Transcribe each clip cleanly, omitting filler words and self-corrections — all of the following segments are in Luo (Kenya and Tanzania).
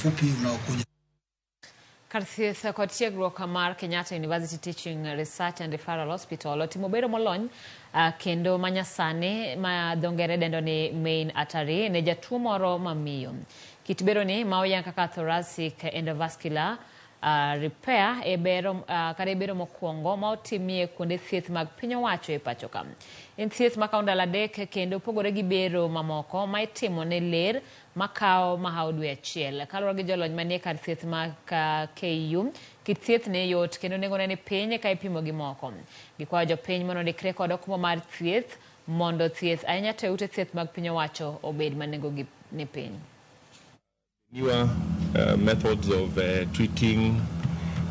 mfupi unaokuja. Kar thieth kod tiegruok mar Kenyatta University Teaching Research and Referral Hospital otimo bero molony kendo manyasani ma dho ngere dendo ni main artery ne jatuo moro ma miyo. Kit beroni ma oyang kaka thoracic endovascular repair e bero kata e bero mokwongo ma otimie kuonde thieth mag piny owacho e pacho ka. En thieth makawo ndalo 3 kendo opogore gi bero mamoko ma itimo ne ler makawo mahawo dwe achiel. Kaluwore gi jolony manie kar thieth ma KU, kit thieth ni yot kendo nengone ni piny ka ipimo gi moko. Gikwayo jopiny mondo ondikre kod okumba mar thieth mondo thieth ahinya to e ute thieth mag piny owacho obed ma nengogi ni piny. Newer methods of treating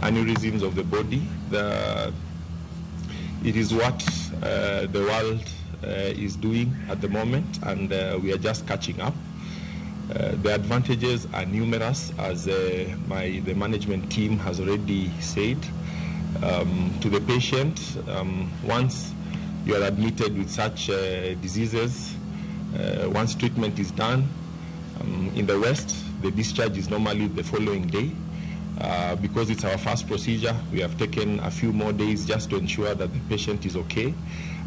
aneurysms of the body. It is what the world is doing at the moment, and we are just catching up. The advantages are numerous, as the management team has already said. To the patient, once you are admitted with such diseases, once treatment is done, in the West, the discharge is normally the following day. Because it's our first procedure, we have taken a few more days just to ensure that the patient is okay.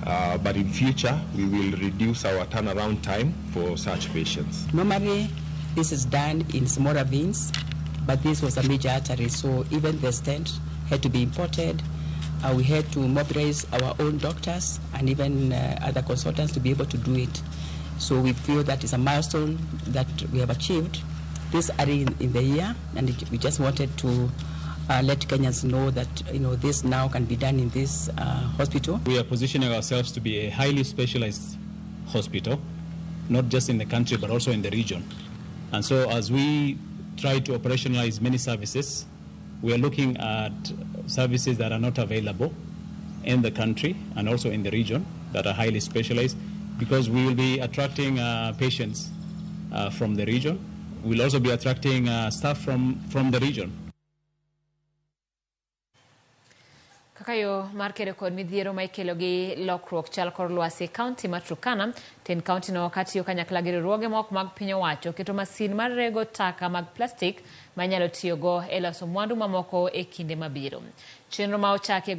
But in future, we will reduce our turnaround time for such patients. Normally, this is done in smaller veins, but this was a major artery, so even the stent had to be imported. We had to mobilize our own doctors and even other consultants to be able to do it. So we feel that it's a milestone that we have achieved this early in the year, and we just wanted to let Kenyans know that this now can be done in this hospital. We are positioning ourselves to be a highly specialized hospital, not just in the country but also in the region. And so as we try to operationalize many services, we are looking at services that are not available in the country and also in the region that are highly specialized, because we will be attracting patients from the region. We'll also be attracting staff from the region. Kaka yo mar kedo kod midhiero ma ikelo gi lokruok chal kor lwasi e kaunti ma Turkana, tend kaunti no katiyo kanyakla gi riwruoge moko mag piny owacho keto masin mar rego taka mag plastik ma inyalo tiyogo e loso mwandu mamoko e kinde mabiro. Chenro ma ochaki e